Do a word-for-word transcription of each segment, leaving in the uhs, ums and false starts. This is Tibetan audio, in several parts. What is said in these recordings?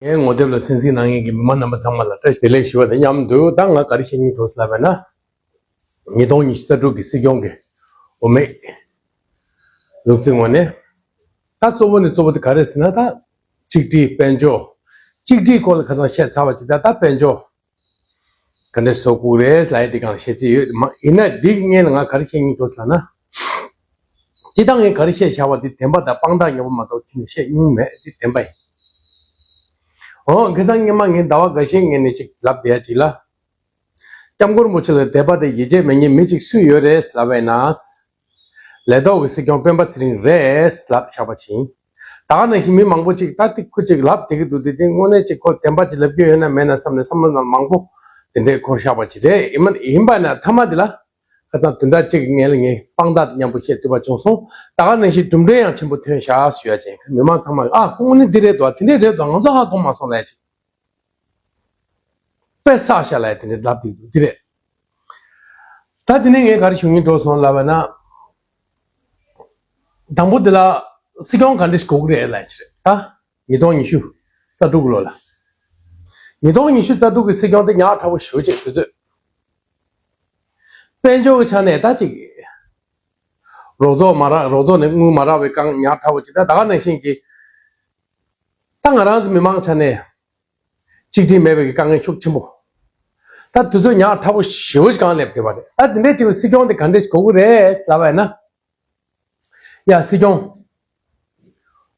ངའི་ངོ་དེབ་ལ་གསན་གཟིགས་གནང་མཁན་གྱི་མི་མང་རྣམ་པ་ཚང་མ་ལ་བཀྲ་ཤིས་བདེ་ལེགས་ཞུ་བ་དང་མཉམ་དུ། ད་ང་ག་རེ་བཤད་སྙིང་འདོད་ལབ་པ་ན། ཉིས་སྟོང་ཉི་ཤུ་རྩ་དྲུག་གི་སྲིད་སྐྱོང་གི་འོས་མི་ལུག་རྫི་ངོས་ནས། ད་གཙོ་བོ་ནས་གཙོ་བོ་དེ་ག་རེ་ཟེར་ན། ད་གཅིག་སྒྲིལ་དཔལ་འབྱོར། གཅིག་སྒྲིལ་སྐོར་ལ་ཁ་སང་བཤད་ཚར་བ་ཅིག་ད་ད་དཔལ་འབྱོར་ག་འདྲ་བཟོ་དགོས་རེད་ལབ་ཡ་དེ་གང་བཤད་རྩིས་ཡོད་མ། ཡིན་ན་འདི་སྔོན་ལ་ང་ག་རེ་བཤད་སྙིང་འདོད་ལབ་ན། སྤྱིར་བཏང་ངས་ག་རེ་བཤད་བཞག་པ་དེ་བདེན་པ་དང་དཔང་རྟགས་ཉོ་བ་མ་གཏོགས་ཁྱོན་ནས་བཤད་མྱོང་མེད། དེ་བདེན་པ་ཡིན། འོ་ཁ་སང་སྔོན་མ་ངས་ཟླ་བ་འགའ་ཤས་སྔོན་ནས་ཅིག་ལབ་བསྡད་ཡ་ཅིག་ལ། སྐྱབས་མགོན་རིན་པོ་ཆེ་ལ་དད་པ་དང་ཡིད་ཆེས་མེད་མཁན་མི་གཅིག་སུ་ཡོད་རེད་ལབ་པ་ཡིན་ན། ལས་ཐོག་གི་སྲིད་སྐྱོང་སྤེན་པ་ཚེ་རིང་རེད་ལབ་བཞག་པ་ཅིག་ཡིན། ད་ག་ནང་བཞིན་མི་མང་པོ་ཅིག་ད་ཏིག་ཁུ་ཅིག་ལབ་བསྡད་ཀྱི་འདུག་དེ་དེ་དངོས་གནས་ཅིག་ཁོ་བདེན་པ་ཅིག་ལབ་རྒྱུ་ཡོད་ན་མེད་ན་བསམ་ནས་བསམ་བློ་ནང་མང་པོ་དེ་འདྲས་འཁོར་བཞག་པ་ཅིག་རེད། ཡིན་མ་ཡིན་པ་ན་མཐའ་མ་དེ་ལ་ཁ་སང་བདུན་ཕྲག་གཅིག་གི་སྔོན་ལ་ངས་དཔང་རྟགས་དེ་མཉམ་པོ་བཤད་ཐུབ་པ་བྱུང་སོང་། ད་ག་ནང་བཞིན་གྲུབ་འབྲས་ཡང་ཆེན་པོ་ཐོན་བཞག་ཞུ་ཡ་ཅན་མི་མང་ཚང་མ་ཨ་ཁོང་ནི་འདི་རེད་དོ། དེ་འདྲས་རེད་དོ། ང་ཚོ་ཧ་གོ་མ་སོང་ལབ་ཅིག་དཔེ་བསགས་ཤག་ལབ་དེ་འདྲ་ལབ་བསྡད་འདུག་འདི་རེད། ད་དེ་ནས་ངས་ག་རེ་ཞུ་སྙིང་འདོད་སོང་ལབ་པ་ན། དང་པོ་འདི་ལ་སྲིད་སྐྱོང་ག་འདྲ་ཞིག་དགོས་ཀྱི་རེད་ལབ་ཅིག་རེད། ད་ཉིས་སྟོང་ཉི་ཤུ་རྩ་དྲུག་གི་ལོ་ལ། ཉིས་སྟོང་ཉི་ཤུ་རྩ་དྲུག་གི་སྲིད་སྐྱོང་དེ་ཉག་ཕྲ་བོ་ཞེ་པོ་ཅིག་དུས་ཚོད། དཔལ་འབྱོར་གྱི་ཆ་ནས་ད་ཅིག་རོགས་ཚོགས་མ་རག་རོགས་ཚོགས་ནས་དངུལ་མ་རག་པའི་དཀའ་ངལ་ཉག་ཕྲ་བོ་ཅིག་ད་ད་ག་ནང་བཞིན་གྱི། ད་ང་རང་ཚོ་མི་མང་ཆ་ནས་གཅིག་སྒྲིལ་མེད་པའི་དཀའ་ངལ་ཤུགས་ཆེན་པོ། ད་དུས་ཚོད་ཉག་ཕྲ་བོ་ཞེ་པོ་ཞིག་གང་སླེབས་བསྡད་པ་རེད། ད་དེ་འདྲའི་ཅིག་ལ་སྲིད་སྐྱོང་དེ་ག་འདྲས་ཞིག་དགོས་ཀྱི་རེད་ལབ་པ་ཡིན་ན། ཡ་སྲིད་སྐྱོང་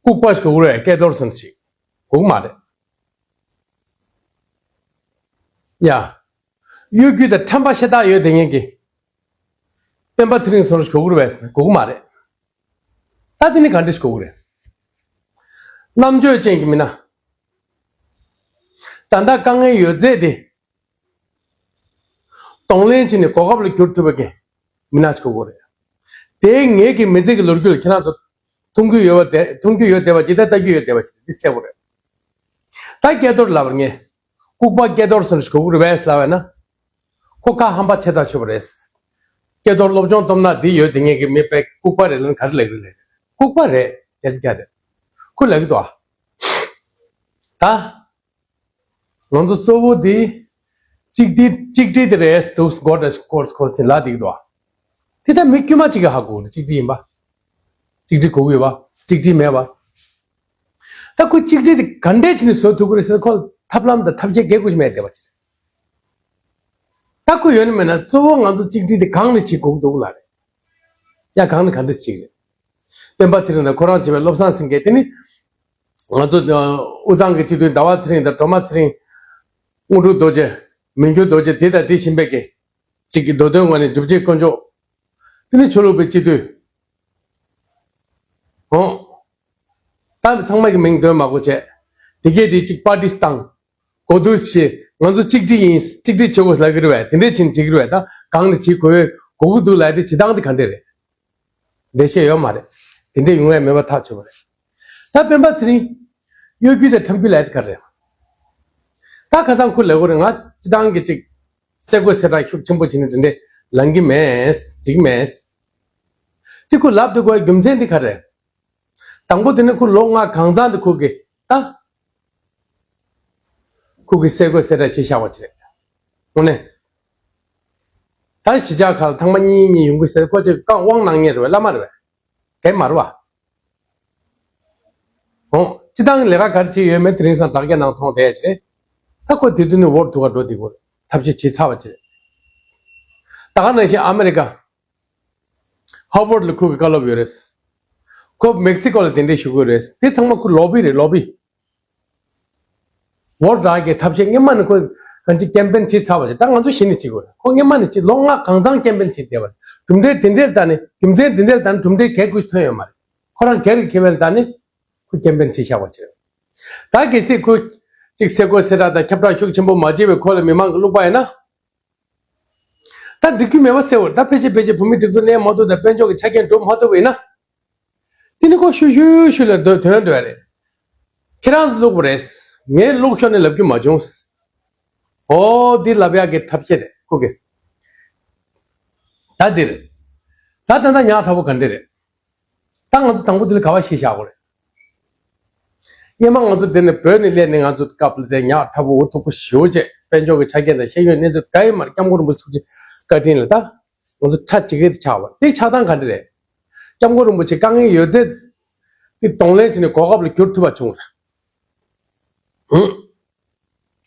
ལྐུགས་པ་ཞིག་དགོས་ཀྱི་རེད། སྐལ་རྡོར་ཟེར་ཞིག་དགོས་ཀྱི་མ་རེད། ཡ། གཡོ་སྒྱུ་དང་ཁྲམ་པ་ཤ་སྟག་ཡོད་བསྡད་མཁན་གྱི་སྤེན་པ་ཚེ་རིང་ཟེར་ཞིག་དགོས་ཀྱི་རེད་པས་ཟེར་ན་དགོས་ཀྱི་མ་རེད། ད་དེ་ནི་ག་འདྲ་ཞིག་དགོས་ཀྱི་རེད། རྣམ་དཔྱོད་ཅན་གྱི་མི་སྣ། ད་ལྟ་དཀའ་ངལ་ཡོད་ཚད་དེ་གདོང་ལེན་བྱས་ནས་གོ་སྐབས་ལ་བསྒྱུར་ཐུབ་པའི་མི་སྣ་ཞིག་དགོས་ཀྱི་རེད། དེ་ངེད་ཀྱི་མི་ཚེ་གི་ལོ་རྒྱུས་ལ་ཁྱེད་རང་ཚོ་མཐོང་རྒྱུ་ཡོད་པ་དེ་མཐོང་རྒྱུ་ཡོད་བསྡད་པ་ཅིག་དང་ལྟ་རྒྱུ་ཡོད་བསྡད་པ་ཅིག་དེ་གསལ་པོ་རེད། ད་སྐལ་རྡོར་ལབ་པར་ངས་ལྐུགས་པ་སྐལ་རྡོར་ཟེར་ཞིག་དགོས་ཀྱི་རེད་པས་ལབ་པ་ཡིན་ན། ཁོ་ཁ་ཧམ་པ་ཆེ་ཐག་ཆོད་པ་རེད། སྐལ་རྡོར་སློབ་སྦྱོང་སྟོབས་ན་འདི་ཡོད་དེ་ངེད་ཀྱི་མི་དཔེ་ལྐུགས་པ་རེད་ལབ་ན་ག་རེ་ལབ་ཀྱི་རེད། ལྐུགས་པ་རེད། སྐད་ཆ་རྒྱག་རེད། ཁོ་ལབ་ཀྱི་འདུག་ཨ། ད་ང་ཚོ་གཙོ་བོ་འདི་གཅིག་སྒྲིལ་གཅིག་སྒྲིལ་དེ་རེད་འདུག་སྐོར་དེ་སྐོར་སྐོར་ཅིག་ལབ་བསྡད་ཀྱི་འདུག་ཨ། དེ་ད་མི་དཀྱུས་མ་གཅིག་གིས་ཧ་གོ་གི་རེད། གཅིག་སྒྲིལ་ཡིན་པ། གཅིག་སྒྲིལ་དགོས་ཀྱི་ཡོད་པ། གཅིག་སྒྲིལ་མེད་པ། ད་ཁོ་གཅིག་སྒྲིལ་དེ་ག་འདྲས་བྱས་ནས་བཟོ་ཐུབ་ཀྱི་རེད་ཟེར་ན་ཁོ་ལ་ཐབས་ལམ་དང་ཐབས་ཤེས་གང་ཡང་མེད་བསྡད་པ་ཅིག་ད་ཁོ་ཡོད་ན་མེད་ན་གཙོ་བོ་ང་ཚོ་གཅིག་སྒྲིལ་དེ་གང་ནས་བྱེད་དགོས་ཀྱི་འདུག་ལབ་རེད། ཡ་གང་ནས་ག་འདྲས་བྱེད་ཀྱི་རེད། སྤེན་པ་ཚེ་རིང་དང་ཁོ་རང་བྱས་པའི་བློ་བཟང་སེང་གེ་དེ་ནི། ང་ཚོ་དབུས་གཙང་གི་སྤྱི་འཐུས་ཟླ་བ་ཚེ་རིང་དང་སྒྲོལ་མ་ཚེ་རིང་། དངོས་གྲུབ་རྡོ་རྗེ། མི་འགྱུར་རྡོ་རྗེ་དེ་དང་དེ་བཞིན་པའི་གི་གཅིག་གི་མདོ་དོན་ངོས་ནས་སྒྲུབ་བྱེད་དཀོན་མཆོག་དེ་ནི་ཆོས་ལུགས་པའི་སྤྱི་འཐུས། འོ། ད་ཚང་མ་གི་མིང་འདོན་མ་དགོས་བྱས། དེ་གས་དེ་གཅིག་པར་ཊི་བཏང་། གོ་བསྡུར་བྱེད། ང་ཚོ་གཅིག་སྒྲིལ་ཡིན། གཅིག་སྒྲིལ་བྱེད་དགོས་ལབ་ཀྱི་རེད་པས། དེ་འདྲས་བྱེད་བྱེད་ཀྱི་རེད་པས། ད་གང་ནས་བྱེད་དགོས་པའི་གོ་གི་འདུག་ལབ་དེ་བྱེད་སྟངས་དེ་ག་འདྲས་རེད། འགྲེལ་བཤད་ཡོད་མ་རེད། དེ་འདྲས་ཡོང་ཡ་མེད་པ་ཐག་ཆོད་པ་རེད། ད་སྤེན་པ་ཚེ་རིང་། གཡོ་སྒྱུ་དང་ཁྲམ་སྒྱུ་ལབ་དེ་ག་རེད། ད་ཁ་སང་ཁོ་ལབ་ཀྱི་རེད། ང་སྤྱིར་བཏང་གི་གཅིག་གསལ་བཀོད་གསལ་བསྒྲགས་ཤུགས་ཆེན་པོ་བྱས་ནས་དེ་འདྲས་ལངས་ཀྱི་མེད། བྱེད་ཀྱི་མེད། དེ་ཁོ་ལབ་དགོས་པའི་རྒྱུ་མཚན་དེ་ག་རེད། དང་པོ་དེ་ནི་ཁོ་ལོ་ལྔ་གང་ཚང་དེ་ཁོ་གི་ད། ཁོ་གི་གསལ་བཀོད་གསལ་བསྒྲགས་བྱས་བཞག་པ་ཅིག་རེད། དངོས་གནས། ད་གཞིས་ཆགས་ཁག་ལ་ཐེངས་མ་གཉིས་གཉིས་ཡོང་གི་ཟེར་ཁོ་ཅིག་བཀའ་དབང་གནང་མཁན་རེད་པས། བླ་མ་རེད་པས། དེ་མ་རེད་པ། འོ། སྤྱིར་བཏང་ལས་ཀ་ག་རེ་བྱེད་ཡོད་མེད་དེ་རིང་སང་དྲ་རྒྱ་ནང་མཐོང་བསྡད་ཡ་ཅིག་རེད། ད་ཁོ་དེ་དུས་ནས་འོག་ཏུ་ག་འགྲོ་བསྡད་ཀྱི་ཡོད་རེད། ཐབས་ཤེས་བྱས་ཚར་བ་ཅིག་རེད། ད་ག་ནང་བཞིན་ཨ་མེ་རི་ཀ། ཧར་ཝརཌ་ལ་ཁོ་གི་བཀའ་སློབ་ཡོད་རེད། ཁོ་མེག་སི་ཀོ་ལ་གདན་འདྲེན་ཞུ་གི་ཡོད་རེད། དེ་ཚང་མ་ཁོ་ལོ་བི་རེད། ལོ་བི། འོ་འདྲ་གི་ཐབས་ཤེས་སྔོན་མ་ནས་ཁོ་གང་ཅི་ཀེམ་པེན་བྱས་ཚར་བ་ཞིག་ད་ང་ཚོ་གཞི་ནས་བྱེད་དགོས་རེད། ཁོ་སྔོན་མ་ནས་བྱས་ལོ་ལྔ་གང་ཚང་ཀེམ་པེན་བྱས་བསྡད་པ་རེད། གྲུབ་འབྲས་དེ་འདྲའི་ལྟ་ནས་རྒྱུ་མཚན་དེ་འདྲའི་ལྟ་ནས་གྲུབ་འབྲས་གལ་དགོས་ཐོན་ཡོད་མ་རེད། ཁོ་རང་སྒེར་གྱི་ཁེ་ཕན་ལྟ་ནས་ཁོ་ཀེམ་པེན་བྱས་བཞག་པ་ཅིག་རེད། ད་གལ་སྲིད་ཁོ་གཅིག་གསལ་བཀོད་གསལ་བསྒྲགས་དང་ཁྱབ་བསྒྲགས་ཤུགས་ཆེན་པོ་མ་བྱས་པའི་ཁོ་ལ་མི་མང་གི་བླུག་པ་ཡིན་ན། ད་འགྲིག་རྒྱུ་མེད་པ་གསལ་བོ་རེད། ད་ཕལ་ཆེར་ཕལ་ཆེར་བོད་མིའི་སྒྲིག་འཛུགས་གནས་མ་ཐུབ་དང་དཔལ་འབྱོར་གྱི་ཆ་རྐྱེན་འགྲུབ་མ་ཐུབ་པ་ཡིན་ན། དེ་ནི་ཁོ་ཤུ་ཤུ་ཤུ་ལ་སྡོད་དོན་འགྲོ་ཡ་རེད། ཁྱེད་རང་ཚོ་བླུག་པ་རེད། ངས་བླུག་ཤོག་ནས་ལབ་རྒྱུ་མ་བྱུང་། ཨོ་འདི་ལབ་ཡག་གི་ཐབས་ཤེས་རེད་ཁོ་གི། ད་འདི་རེད། ད་ད་ལྟ་ཉག་ཕྲ་བོ་ག་འདྲ་རེད། ད་ང་ཚོ་དང་པོ་འདི་ལ་ག་བ་ཤེས་བཞག་དགོས་རེད། སྔོན་མ་ང་ཚོ་འདི་ནས་བོད་ནས་སླེབས་ནས་ང་ཚོ་སྐབས་ལ་དེ་ཉག་ཕྲ་བོ་འུ་ཐུག་པོ་ཞེ་པོ་བྱས། དཔལ་འབྱོར་གྱི་ཆ་རྐྱེན་དང་ཤེས་ཡོན་གནས་ཚུལ་ག་ཡོད་མ་རེད། སྐྱབས་མགོན་རིན་པོ་ཆེ་ཐུགས་རྗེ་བཀའ་དྲིན་ལ་ད་ང་ཚོ་ཁྲ་ཇེ་རྒྱས་དུ་ཆགས་པ་དེ་ཆགས་སྟངས་ག་འདྲ་རེད། སྐྱབས་མགོན་རིན་པོ་ཆེ་དཀའ་ངལ་ཡོད་ཚད་དེ་གདོང་ལེན་བྱས་ནས་གོ་སྐབས་ལ་འགྱུར་ཐུབ་པ་བྱུང་རེད།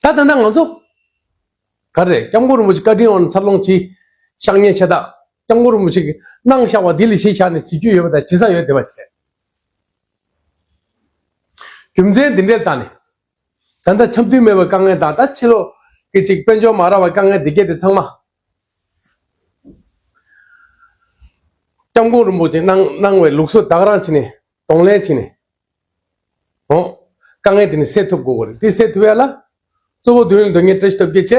ད་ད་ལྟ་ང་ཚོ་ག་རེ་རེད། སྐྱབས་མགོན་རིན་པོ་ཆེ་བཀའ་དྲིན་འོག་ནས་འཚར་ལོངས་བྱས། ཤག་ཉེས་ཆེ་ད་སྐྱབས་མགོན་རིན་པོ་ཆེ་གིས་གནང་བཞག་པ་འདི་ལས་གཞི་བཞག་ནས་བྱེད་རྒྱུ་ཡོད་པ་དང་བྱེད་ས་ཡོད་བསྡད་པ་ཞིག་རེད། རྒྱུ་མཚན་འདི་འདྲའི་སྟེང་ནས་ད་ལྟ་འཆམ་མཐུན་མེད་པའི་དཀའ་ངལ་དང་ད་ཕྱི་ལོགས་ཀྱི་ཅིག་དཔལ་འབྱོར་མ་རག་པའི་དཀའ་ངལ་འདི་གས་དེ་ཚང་མ་སྐྱབས་མགོན་རིན་པོ་ཆེ་གནང་གནང་བའི་ལུགས་སྲོལ་ད་ག་རང་བྱས་ནས་གདོང་ལེན་བྱས་ནས། འོ། དཀའ་ངལ་དེ་ནི་སེལ་ཐུབ་དགོས་པ་རེད། དེ་སེལ་ཐུབ་ཡ་ལ། གཙོ་བོ་དོན་དོན་གཉེར་བཀྲ་ཤིས་སྟོབས་རྒྱལ་བྱས།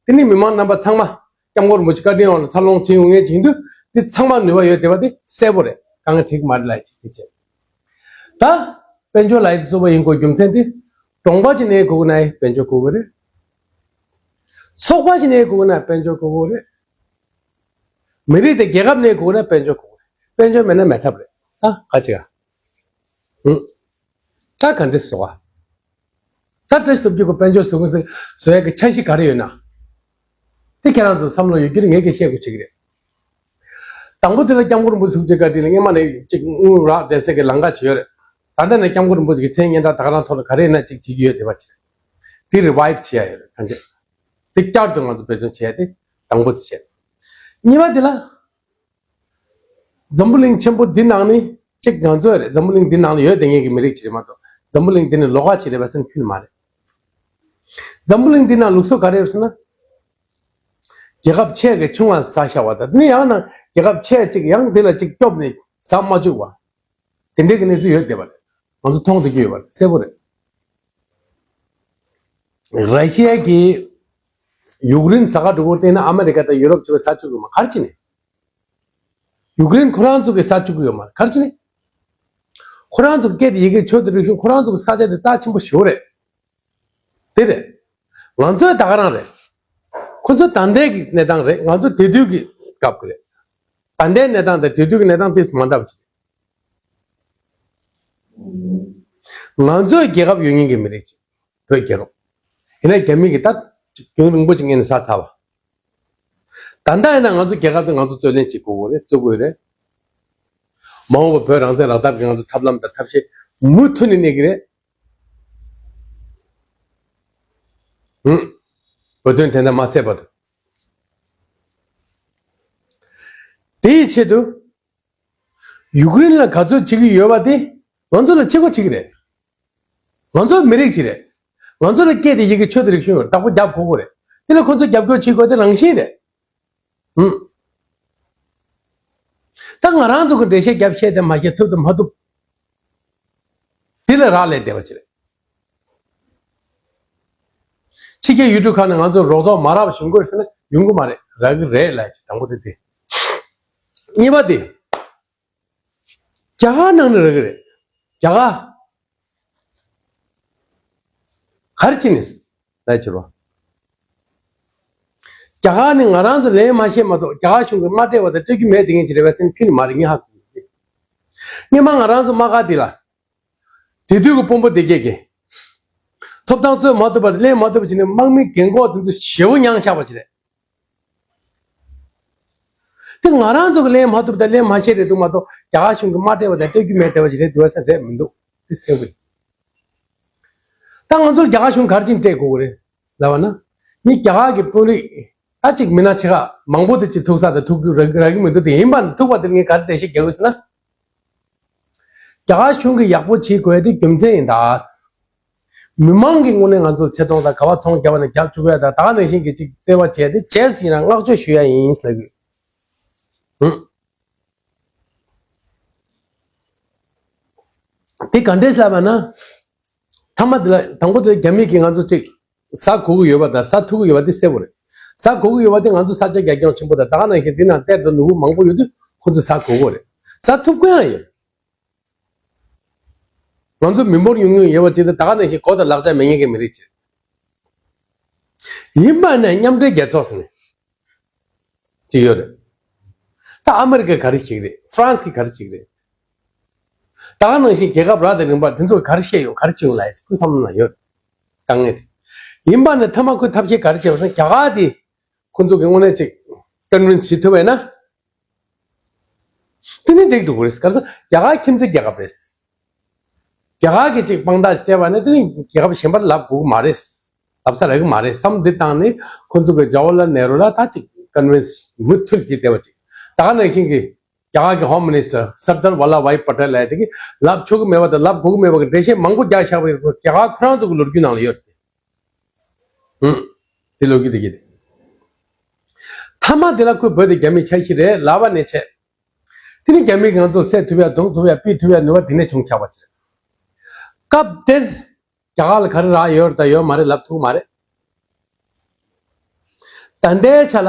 དེ་ནི་མི་མང་རྣམ་པ་ཚང་མ་སྐྱབས་མགོན་རིན་པོ་ཆེ་བཀའ་དྲིན་འོག་ལ་འཚར་ལོངས་བྱེད་ཡོང་མཁན་བྱེད་དུས་དེ་ཚང་མ་ནུས་པ་ཡོད་བསྡད་པ་དེ་གསལ་པོ་རེད། དཀའ་ངལ་འཕྲད་ཀྱི་མ་རེད་ལབ་ཡ་ཅིག་དེ་བྱས། ད་དཔལ་འབྱོར་ལབ་ཡ་དེ་གཙོ་བོ་ཡིན་དགོས་རྒྱུ་མཚན་དེ། གྲོང་པ་ཅིག་གནས་དགོས་ན་དཔལ་འབྱོར་དགོས་ཀྱི་རེད། ཚོགས་པ་ཅིག་གནས་དགོས་ན་དཔལ་འབྱོར་དགོས་ཀྱི་རེད། མི་རིགས་དང་རྒྱལ་ཁབ་གནས་དགོས་ན་དཔལ་འབྱོར་དགོས་ཀྱི་རེད། དཔལ་འབྱོར་མེད་ན་མེད་ཐབས་རེད། ད་ག་ཅིག་ཨ། ཧུམ། ད་ག་འདྲ་བཟོ་བ། ད་བཀྲ་ཤིས་སྟོབས་རྒྱལ་གྱིས་དཔལ་འབྱོར་བཟོ་གི་བཟོ་ཡ་གི་འཆར་གཞི་ག་རེ་ཡོད་ན། དེ་ཁྱེད་རང་ཚོ་བསམ་བློ་ཡོད་རྒྱུ་རེད། ངས་ཀྱང་བཤད་དགོས་བྱེད་ཀྱི་རེད། དང་པོ་དེ་ལ་སྐྱབས་མགོན་རིན་པོ་ཆེ་ཐུགས་རྗེ་བཀའ་དྲིན་ལ་སྔོན་མ་ནས་ཅིག་དངུལ་རག་བསྡད་སའི་གི་ལམ་ཁ་ཅིག་ཡོད་རེད། ད་ལྟ་ནས་སྐྱབས་མགོན་རིན་པོ་ཆེ་གི་མཚན་སྙན་གྲགས་ད་ག་རང་ཐོག་ལ་ག་རེ་ཡིན་ན་ཅིག་བྱེད་ཀྱི་ཡོད་བསྡད་པ་ཅིག་རེད། དེ་རི་ཝའིབ་བྱེད་ཡ་ཡོད་རེད། གང་ཅི། དེ་བསྐྱར་དུ་ང་ཚོ་འབད་བརྩོན་བྱེད་ཡ་དེ་དང་པོ་དེ་བྱས། གཉིས་པ་དེ་ལ། འཛམ་བུ་གླིང་ཆེན་པོ་འདི་ནང་ནས་གཅིག་ང་ཚོ་རེད། འཛམ་བུ་གླིང་འདི་ནང་ལ་ཡོད་བསྡད་མཁན་གྱི་མི་རིགས་ཅིག་རེད་མ་གཏོགས་འཛམ་བུ་གླིང་འདི་ནས་ལོགས་ཀ་ཅིག་རེད་པ་ཟེར་ན་ཁྱོན་ནས་མ་རེད། འཛམ་བུ་གླིང་འདི་ནང་ལུགས་སྲོལ་ག་རེ་ཡོད་ཟེར་ན། རྒྱལ་ཁབ་ཆེ་གི་ཆུང་བ་ཟ་བཞག་པ་དང་དེ་ནས་ཡང་ན་རྒྱལ་ཁབ་ཆེ་གཅིག་ཡང་དེ་ལ་གཅིག་སྐྱོབ་ནས་ཟ་མ་བཅུག་པ། དེ་འདྲའི་གི་གནས་ཚུལ་ཡོད་བསྡད་པ་རེད། ང་ཚོ་མཐོང་བསྡད་ཀྱི་ཡོད་པ་རེད། གསལ་པོ་རེད། ར་ཤི་ཡ་གིས་ཡུཀ་རེན་ཟ་ཁ་འགྲོ་སྐོར་བལྟས་ན་ཨ་མི་རི་ཀ་དང་ཡུ་རོབ་ཚོས་ཟ་བཅུག་གི་མ་ག་རེ་བྱས་ནས། ཡུཀ་རེན་ཁོ་རང་ཚོ་གིས་ཟ་བཅུག་གི་ཡོད་མ་རེད། ག་རེ་བྱས་ནས། ཁོ་རང་ཚོ་སྐད་དེ་ཡི་གེ་ཆོས་དང་རིག་གཞུང་ཁོ་རང་ཚོ་གི་ས་ཆ་དེ་རྩ་ཆེན་པོ་ཞེ་པོ་རེད། དེ་རེད། ང་ཚོའི་ད་ག་རང་རེད། ཁོ་ཚོ་ད་ལྟའི་གི་གནས་སྟངས་རེད། ང་ཚོ་དེ་དུས་ཀྱི་སྐབས་ཀྱི་རེད། ད་ལྟའི་གནས་སྟངས་དང་དེ་དུས་ཀྱི་གནས་སྟངས་དེ་མ་འདྲ་བ་ཅིག་རེད། ང་ཚོའི་རྒྱལ་ཁབ་ཡོད་མཁན་གྱི་མི་རིགས་ཅིག་བོད་རྒྱལ་ཁབ། ཡིན་ན་རྒྱ་མི་གིས་ད་རྒྱུན་རིང་པོ་ཅིག་སྔོན་ནས་ཟ་ཚར་བ། ད་ལྟ་ཡིན་ན་ང་ཚོ་རྒྱལ་ཁབ་དེ་ང་ཚོ་རྩོད་ལེན་བྱེད་དགོས་རེད། རྩོད་དགོས་རེད། མ་འོངས་པ་བོད་རང་བཙན་རག་ཐབས་ཀྱི་ང་ཚོ་ཐབས་ལམ་དང་ཐབས་ཤེས་མུ་མཐུད་ནས་གནས་ཀྱི་རེད། ཧུམ། བོད་དོན་དོན་དག་མ་སེལ་བར་དུ། དེའི་ཆེད་དུ། ཡུཀ་རེན་ལ་ག་ཚོད་བྱེད་ཀྱི་ཡོད་པ་དེ་ང་ཚོ་ལ་བྱེད་དགོས་བྱེད་ཀྱི་རེད། ང་ཚོ་མི་རིགས་ཅིག་རེད། ང་ཚོ་ལ་སྐད་དེ་ཡི་གེ་ཆོས་དང་རིག་གཞུང་ཡོད། བདག་པོ་རྒྱབ་དགོས་ཀྱི་རེད། དེ་ལ་ཁོ་ཚོ་རྒྱབ་སྐྱོར་བྱེད་དགོས་དེ་རང་བཞིན་རེད། ཧུམ། ད་ང་རང་ཚོ་གི་འགྲེལ་བཤད་རྒྱབ་བཤད་དེ་མ་བཤད་ཐུབ་དང་མ་ཐུབ། དེ་ལ་རག་ལས་བསྡད་པ་ཅིག་རེད། ཕྱི་རྒྱལ་ཡུལ་གྲུ་ཁག་ནས་ང་ཚོར་རོགས་ཚོགས་མ་རག་པ་བྱུང་དགོས་ཟེར་ན་ཡོང་གི་མ་རེད། རག་གི་རེད་ལབ་ཅིག་དང་པོ་དེ་དེ། གཉིས་པ་དེ། རྒྱ་གར་ནང་ནས་རག་གི་རེད། རྒྱ་གར། ག་རེ་བྱས་ནས། ལས་བྱེད་རོགས། རྒྱ་གར་ནི་ང་རང་ཚོ་ལན་མ་བཤད་མ་གཏོགས་རྒྱ་གར་གཞུང་གིས་མ་སྤྲད་པ་དང་སྤྲད་རྒྱུ་མེད་དེ་ངས་ཅི་རེད་པས་སེམས་ཁྱོན་ནས་མ་རེད། ངས་ཧ་གོ་གི་རེད། སྔོན་མ་ང་རང་ཚོ་དམག་སྒར་འདི་ལ། དེ་དུས་ཀྱི་དཔོན་པོ་སྡེ་བརྒྱད་ཀྱིས། ཐོབ་ཐང་རྩོད་མ་ཐུབ་པ་དང་ལེན་མ་ཐུབ་པ་བྱས་ནས་དམག་མི་རྒན་གོག་དེ་ཚོ་ཞེ་པོ་མྱངས་བཞག་པ་ཅིག་རེད། དེ་ང་རང་ཚོ་གི་ལན་མ་ཐུབ་དང་ལན་མ་བཤད་རེད་འདུག་མ་གཏོགས་རྒྱ་གར་གཞུང་གིས་མ་སྤྲད་པ་དང་སྤྲད་རྒྱུ་མེད་བསྡད་པ་ཅིག་རེད་འདུག་བསམ་རེད་མི་འདུག་དེ་གསལ་པོ་ཡིན། ད་ང་ཚོར་རྒྱ་གར་གཞུང་ག་རེ་བྱས་ནས་སྤྲད་དགོས་ཀྱི་རེད་ལབ་པ་ན། ངས་རྒྱ་གར་གྱི་དཔོན་རིགས་ད་ཅིག་མི་སྣ་ཆེ་ཁག་མང་པོ་དེ་ཅིག་ཐུག་ས་དང་ཐུག་རྒྱུ་རག་རག་གི་མི་འདུག་དེ་ཡིན་པ་ཐུག་པ་དེར་ངས་ག་རེ་འགྲེལ་བཤད་རྒྱག་དགོས་ཟེར་ན། རྒྱ་གར་གཞུང་གིས་ཡག་པོ་བྱེད་དགོས་ཡ་དེ་རྒྱུ་མཚན་ཡིན་ད། མི་མང་གི་ངོས་ནས་ང་ཚོར་ཆེ་མཐོང་དང་ག་བ་ཚོང་རྒྱབ་པ་ནས་རྒྱབ་བཅུག་ཡ་དང་ད་ག་ནང་བཞིན་གྱི་ཅིག་བརྩེ་བ་བྱས་ཏེ་རྗེས་སུ་ཡིན་རང་བསྔགས་བརྗོད་ཞུ་ཡ་ཡིན་ཟེར་གི། ཧུམ། དེ་ག་འདྲས་ལབ་པ་ན། ཐ་མ་དེ་ལ་དང་པོ་དེ་ལ་རྒྱ་མི་གིས་ང་ཚོ་ཅིག་ཟ་དགོས་ཀྱི་ཡོད་པ་དང་ཟ་ཐུབ་ཀྱི་ཡོད་པ་དེ་གསལ་པོ་རེད། ཟ་དགོས་ཀྱི་ཡོད་པ་དེ་ང་ཚོ་ས་ཆ་རྒྱ་ཁྱོན་ཆེན་པོ་དང་ད་ག་ནང་བཞིན་དེ་ནང་གཏེར་དང་ནོར་བུ་མང་པོ་ཡོད་དུས་ཁོ་ཚོས་ཟ་དགོས་ཀྱི་རེད། ཟ་ཐུབ་ཀྱི་ཡང་ཡོད། ང་ཚོ་མི་འབོར་ཉུང་ཉུང་ཡོད་པ་ཅིག་དང་ད་ག་ནང་བཞིན་གོ་དང་ལག་ཆ་མེད་མཁན་གྱི་མི་རིགས་ཅིག་ཡིན་པ་ནས་མཉམ་འབྲེལ་རྒྱལ་ཚོགས་ཟེར་ནས་ཅིག་ཡོད་རེད། ད་ཨ་མི་རི་ཀས་ག་རེ་བྱེད་ཀྱི་རེད། ཧྥ་རན་སི་གིས་ག་རེ་བྱེད་ཀྱི་རེད། ད་ག་ནང་བཞིན་རྒྱལ་ཁབ་རབ་དང་རིམ་པ་འདི་ཚོ་ག་རེ་བཤད་ཡོད། ག་རེ་བྱེད་ཡོད་ལ་ཁོའི་བསམ་བློ་ན་ཡོད། དཀའ་ངལ་དེ་ཡིན་པ་ནི་མཐའ་མ་ཁོས་ཐབས་ཤེས་ག་རེ་བྱས་པ་ཟེར་ན། རྒྱ་གར་དེ་ཁོ་ཚོ་གི་དངོས་གནས་ཅིག་ཀོན་ཝིན་སི་བྱེད་ཐུབ་པས་ན། དེ་ནི་འགྲིག་འགྲོ་གི་རེད། ག་རེ་ཟེར་རྒྱ་གར་ཁྱིམ་མཚེས་རྒྱལ་ཁབ་རེད། རྒྱ་གར་གྱི་ཅིག་དཔང་རྟགས་སྤྲད་པ་ནི་དེ་ནི་རྒྱལ་ཁབ་གཞན་པར་ལབ་དགོས་ཀྱི་མ་རེད། ལབ་ས་རག་གི་མ་རེད་བསམ་འདི་བཏང་ནས་ཁོ་ཚོ་གི་ཇ་ཝར་ལལ་ནེ་རུ་ལ་ད་ཅིག་ཀོན་ཝིན་སི་མུ་མཐུད་ཀྱིས་བསྡད་པ་ཅིག་ད་ག་ནང་བཞིན་གྱི་རྒྱ་གར་གྱི་ཧོམ་མི་ནི་སི་ཊར་སར་དར་ཝལ་ལབ་བྷའི་པ་ཊེལ་ལབ་དེ་གིས་ལབ་ཆོག་གི་མེད་པ་དང་ལབ་དགོས་ཀྱི་མེད་པ་གི་འགྲེལ་བཤད་མང་པོ་རྒྱག་བཞག་པའི་རྒྱ་གར་ཁོ་རང་ཚོ་གི་ལོ་རྒྱུས་ནང་ལ་ཡོད་དེ། ཧུམ། དེ་ལོ་རྒྱུས་དེ་གི་དེ། མཐའ་མ་དེ་ལ་ཁོས་བོད་དེ་རྒྱ་མིའི་ཆ་ཤས་རེད་ལབ་པ་ནས་བྱས། དེ་ནི་རྒྱ་མིས་ང་ཚོ་བསད་ཐུབ་ཡ་རྡུང་ཐུབ་ཡ་ཕུད་ཐུབ་ཡ་ནུས་པ་དེ་ནས་བྱུང་ཆགས་པ་ཅིག་རེད། སྐབས་དེར་རྒྱ་གར་ལ་ག་རེ་རག་ཡོད་རེད་དང་ཡོད་མ་རེད་ལབ་ཐུབ་མ་རེད། ད་ལྟའི་ཆ་ལ།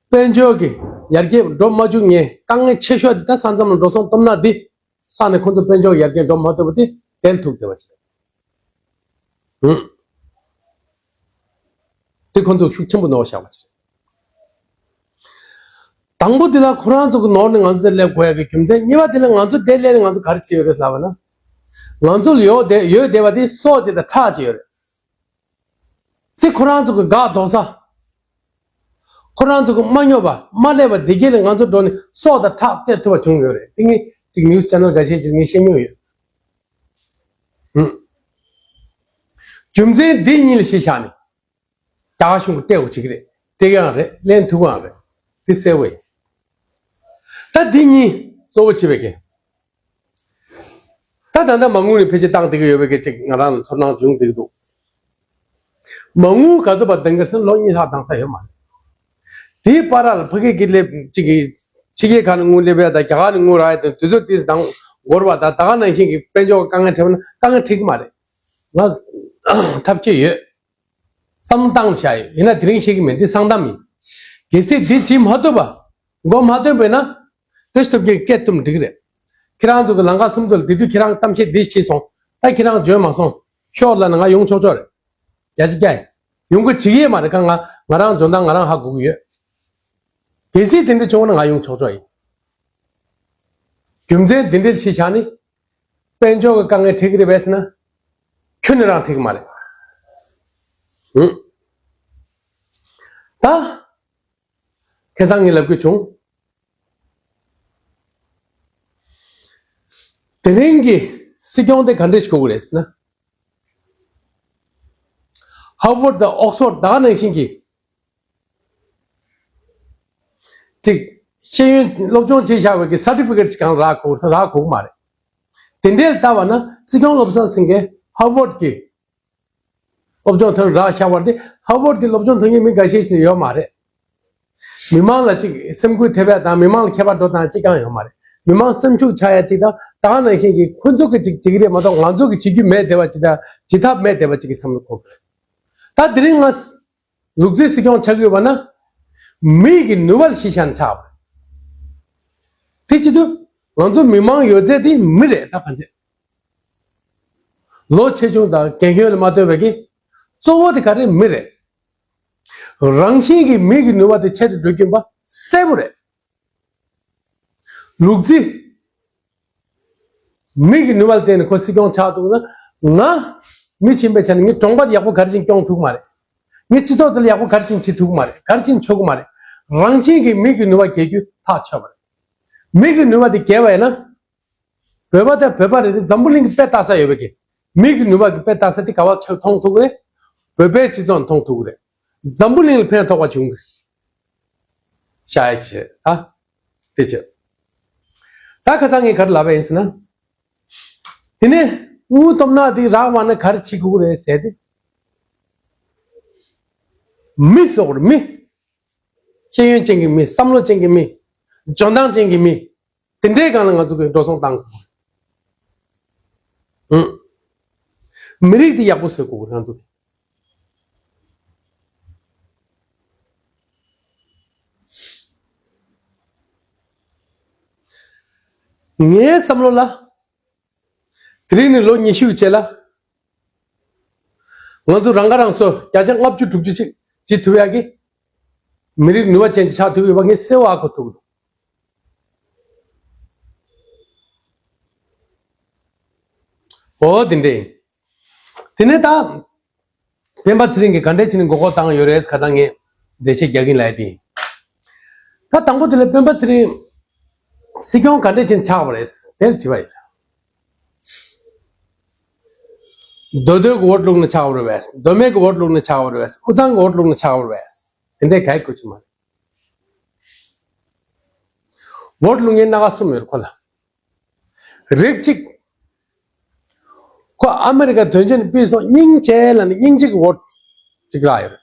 དཔལ་འབྱོར་གྱི་ཡར་རྒྱས་འགྲོ་མ་བཅུག་མཁན་དཀའ་ངལ་ཆེ་ཤོས་དེ་ད་ས་མཚམས་ལ་འགྲོ་སོང་སྟོབས་ན་འདི་ས་ནས་ཁོ་ཚོ་དཔལ་འབྱོར་ཡར་རྒྱས་འགྲོ་མ་ཐུབ་པ་དེ་དེར་ཐུག་བསྡད་པ་ཅིག་རེད། ཧུམ། དེ་ཁོ་ཚོ་ཤུགས་ཆེན་པོ་གནང་བ་བཞག་པ་ཅིག་རེད། དང་པོ་དེ་ལ་ཁོ་རང་ཚོ་གི་ནོར་ནས་ང་ཚོ་དེ་སླེབས་དགོས་ཡ་གི་རྒྱུ་མཚན། གཉིས་པ་དེ་ལ་ང་ཚོ་དེ་སླེབས་ནས་ང་ཚོ་ག་རེ་བྱས་ཡོད་རེད་ལབ་པ་ན། ང་ཚོ་ལ་ཡོད་བསྡད་ཡོད་བསྡད་པ་དེ་སྲོག་ཅིག་དང་ཁྲག་ཅིག་ཡོད་རེད། ཚེ་ཁོ་རང་ཚོ་གི་འགག་དོག་ས། ཁོ་རང་ཚོ་གི་མ་སྨྱོ་བ་མ་སླེབས་པ་དེ་གྱད་ལ་ང་ཚོ་འགྲོ་ནས་སྲོག་དང་ཁྲག་སྤྲད་ཐུབ་པ་བྱུང་ཡོད་རེད། དེ་ངས་ཅིག་ནིའུ་སི་ཆེ་ནལ་འགའ་ཤས་ཅིག་ངས་བཤད་མྱོང་ཡོད། ཧུམ། རྒྱུ་མཚན་འདི་གཉིས་ལ་གཞི་བཞག་ནས། རྒྱ་གར་གཞུང་གིས་སྤྲད་དགོས་བྱེད་ཀྱི་རེད། སྤྲད་ཀྱི་ཡང་རེད། ལེན་ཐུབ་ཀྱི་ཡང་རེད། འདི་གསལ་བོ་ཡིན། ད་འདི་གཉིས་གཙོ་བོ་བྱེད་པའི་གི། ད་ད་ལྟ་མ་དངུལ་ནས་ཕལ་ཆེར་བཏང་བསྡད་ཀྱི་ཡོད་པའི་གི་ཅིག་ང་རང་ལ་ཚོར་སྣང་བྱུང་བསྡད་ཀྱི་འདུག་མ་དངུལ་ག་ཚོད་པ་འདང་གི་རེད་ཟེར་ན་ལོ་གཉིས་ལྷག་འདང་ས་ཡོད་མ་རེད། དེའི་བར་ལ་ཕ་གི་གི་སླེབས་ཅིག་གི་ཕྱི་རྒྱལ་ཁག་ནས་དངུལ་སླེབས་ཡ་དང་རྒྱ་གར་ནས་དངུལ་རག་ཡ་དང་དུས་ཚོད་དེ་འདང་འགོར་བ་དང་ད་ག་ནང་བཞིན་གྱི་དཔལ་འབྱོར་དཀའ་ངལ་འཕྲད་པ་ན་དཀའ་ངལ་འཕྲད་ཀྱི་མ་རེད། ང་ཐབས་ཤེས་ཡོད། བསམ་བློ་བཏང་བཞག་ཡོད། ཡིན་ན་དེ་རིང་བཤད་ཀྱི་མེད། འདི་གསང་གཏམ་ཡིན། གལ་སྲིད་འདི་བྱེད་མ་ཐུབ་པ། མགོ་མ་ཐོན་པས་ན། བཀྲ་ཤིས་སྟོབས་རྒྱལ་སྐད་བཏུམ་འགྲིག་རེད། ཁྱེད་རང་ཚོ་གི་ལམ་ཁ་གསུམ་དུ་དེ་དུས་ཁྱེད་རང་གཏམ་བཤད་འདི་བྱས་སོང་། ད་ཁྱེད་རང་འཇོན་མ་སོང་། ཤོག་ལབ་ན་ང་ཡོང་ཆོག་ཆོག་རེད། རྒྱ་ཆེ་རྒྱ་ཡིན། ཡོང་གི་བྱེད་ཀྱི་ཡོད་མ་རེད། ཁ་ང་ང་རང་འཇོན་ཐང་ང་རང་ཧ་གོ་གི་ཡོད། གལ་སྲིད་དེ་འདྲ་བྱུང་བ་ན་ང་ཡོང་ཆོག་ཆོག་ཡིན། རྒྱུ་མཚན་འདི་འདྲའི་ཆེ་ཆག་ནི། དཔལ་འབྱོར་གྱི་དཀའ་ངལ་འཕྲད་ཀྱི་རེད་པས་ཟེར་ན། ཁྱོན་ནས་རང་འཕྲད་ཀྱི་མ་རེད། ཧུམ། ད། ཁ་སང་ངས་ལབ་དགོས་བྱུང་། དེ་རིང་གི་སྲིད་སྐྱོང་དེ་ག་འདྲས་ཞིག་དགོས་ཀྱི་རེད་ཟེར་ན། ཧར་ཝརཌ་དང་ཨོག་སི་ཕོརཌ་ད་ག་ནང་བཞིན་གྱི། ཅིག་ཤེས་ཡོན་སློབ་སྦྱོང་བྱས་བཞག་པའི་གི་སར་ཊི་ཕི་ཀེཊ་ཅིག་གང་རག་དགོས་ས་རག་དགོས་ཀྱི་མ་རེད། དེ་འདྲས་ལྟ་བ་ན་སྲིད་སྐྱོང་བློ་བཟང་སེང་གེ་ཧར་ཝརཌ་གི་སློབ་སྦྱོང་ཐོན་རག་བཞག་པ་དེ་ཧར་ཝརཌ་གི་སློབ་སྦྱོང་ཐོན་མཁན་མི་འགའ་ཤས་ཤིག་ཡོད་མ་རེད། མི་མང་ལ་ཅིག་སེམས་འགུལ་ཐེབས་ཡ་དང་མི་མང་ལ་ཁྱད་པར་འགྲོ་སྟངས་ཅིག་ཀྱང་ཡོད་མ་རེད། མི་མང་སེམས་ཤུགས་ཆག་ཡ་ཅིག་དང་ད་ག་ནང་བཞིན་གྱི་ཁོ་ཚོ་གི་ཅིག་བྱེད་ཀྱི་རེད་མ་གཏོགས་ང་ཚོ་གི་བྱེད་རྒྱུ་མེད་བསྡད་པ་ཅིག་དང་བྱེད་ཐབས་མེད་བསྡད་པ་ཅིག་གི་བསམ་བློ་འཁོར་གི་རེད། ད་དེ་རིང་ང་ལུག་རྫི་སྲིད་སྐྱོང་ཆགས་ཀྱི་ཡོད་པ་ན། མི་གི་ནུས་པ་ལ་གཞི་བཞག་ནས་ཆགས་པ་རེད། དེ་བྱེད་དུས་ང་ཚོ་མི་མང་ཡོད་ཚད་དེ་མི་རེད། ད་གང་བྱེད། ལོ་ཆེ་ཆུང་དང་རྒན་གཞོན་ལ་མ་ལྟོས་པའི་གི་གཙོ་བོ་དེ་ག་རེ་མི་རེད། རང་བཞིན་གྱི་མི་གི་ནུས་པ་དེ་ཆེ་རུ་འགྲོ་གིན་པ་གསལ་པོ་རེད། ལུག་རྫི། མི་གི་ནུས་པ་ལ་བརྟེན་ནས་ཁོ་སྲིད་སྐྱོང་ཆགས་ཐུབ་ན། ང་མི་ཆེན་པོའི་ཆ་ནས་ངས་གྲོང་པ་ཡག་པོ་ག་རེ་བྱས་ནས་སྐྱོང་ཐུབ་ཀྱི་མ་རེད། ངས་སྤྱི་ཚོགས་དེ་ལ་ཡག་པོ་ག་རེ་བྱས་ནས་བྱེད་ཐུབ་ཀྱི་མ་རེད། ག་རེ་བྱས་ནས་ཆོག་གི་མ་རེད། རང་བཞིན་གྱིས་མི་གི་ནུས་པ་རྒྱས་རྒྱུ་ཐག་ཆོད་པ་རེད། མི་གི་ནུས་པ་དེ་རྒྱས་པ་ཡིན་ན། བོད་པ་དང་བོད་པ་རེད་དེ་འཛམ་བུ་གླིང་གི་དཔེ་ལྟ་ས་ཡོད་པའི་གི། མི་གི་ནུས་པ་གི་དཔེ་ལྟ་ས་དེ་ག་བ་ཆགས་མཐོང་ཐུབ་ཀྱི་རེད། བོད་པའི་སྤྱི་ཚོགས་མཐོང་ཐུབ་ཀྱི་རེད། འཛམ་བུ་གླིང་ལ་ཕན་ཐོགས་པ་བྱུང་གི། ཤ་ཡ་ཆེ་ཨ། དེ་ཆེ། ད་ཁ་སང་ངས་ག་རེ་ལབ་པ་ཡིན་ཟེར་ན། དེ་ནས་དངུལ་སྟོབས་ན་དེ་རག་པ་ན་ག་རེ་བྱེད་དགོས་རེད་ཟེར་ཏེ། མི་བཟོ་དགོས་རེད་མི། ཤེས་ཡོན་ཅན་གྱི་མི། བསམ་བློ་ཅན་གྱི་མི། འཇོན་ཐང་ཅན་གྱི་མི། དེ་འདྲའི་སྒང་ལ་ང་ཚོ་གིས་འགྲོ་སོང་བཏང་དགོས། ཧུམ། མི་རིགས་དེ་ཡག་པོ་བཟོ་དགོས་ང་ཚོ་གིས། ངའི་བསམ་བློ་ལ། དེ་རིང་ནས་ལོ་ཉི་ཤུ་རྗེས་ལ། ང་ཚོ་རང་ཁ་རང་གསོ་བརྒྱ་ཆ་ལྔ་བཅུ་དྲུག་ཅུ་ཅིག་བྱེད་ཐུབ་ཡག་གི། མི་རིགས་ནུས་པ་ཅན་ཅིག་ཆགས་ཐུབ་ཡོད་པ་ངས་གསལ་བོ་ཧ་གོ་ཐུབ་ཀྱི་འདུག་འོ་དེ་འདྲ་ཡིན། དེ་ནས་ད། སྤེན་པ་ཚེ་རིང་གིས་ག་འདྲས་བྱས་ནས་མགོ་སྐོར་བཏང་ཡོད་རེད་ཁ་ད་ངས་འགྲེལ་བཤད་རྒྱག་གིན་ལབ་ཡ་དེ་ཡིན། ད་དང་པོ་དེ་ལ་སྤེན་པ་ཚེ་རིང་སྲིད་སྐྱོང་ག་འདྲས་བྱས་ནས་ཆགས་པ་རེད་དེར་དྲི་བ་ཡིན། མདོ་སྟོད་ཀྱི་འོ་བླུགས་ནས་ཆགས་པ་རེད་པས། མདོ་སྨད་ཀྱི་འོ་བླུགས་ནས་ཆགས་པ་རེད་པས། དབུས་གཙང་གི་འོ་བླུགས་ནས་ཆགས་པ་རེད་པས། དེ་འདྲས་ག་ཡི་དགོས་ཀྱི་མ་རེད། འོ་བླུགས་མཁན་སྣ་ཁ་གསུམ་ཡོད་རེད་ཁོ་ལ། རིགས་གཅིག་ཁོ་ཨ་མེ་རི་ཀ་དོན་ཆེན་ཕུད་སོང་སྙིང་རྗེ་ལ་ནི་སྙིང་རྗེ་གི་འོ་གཅིག་རག་ཡོད་རེད།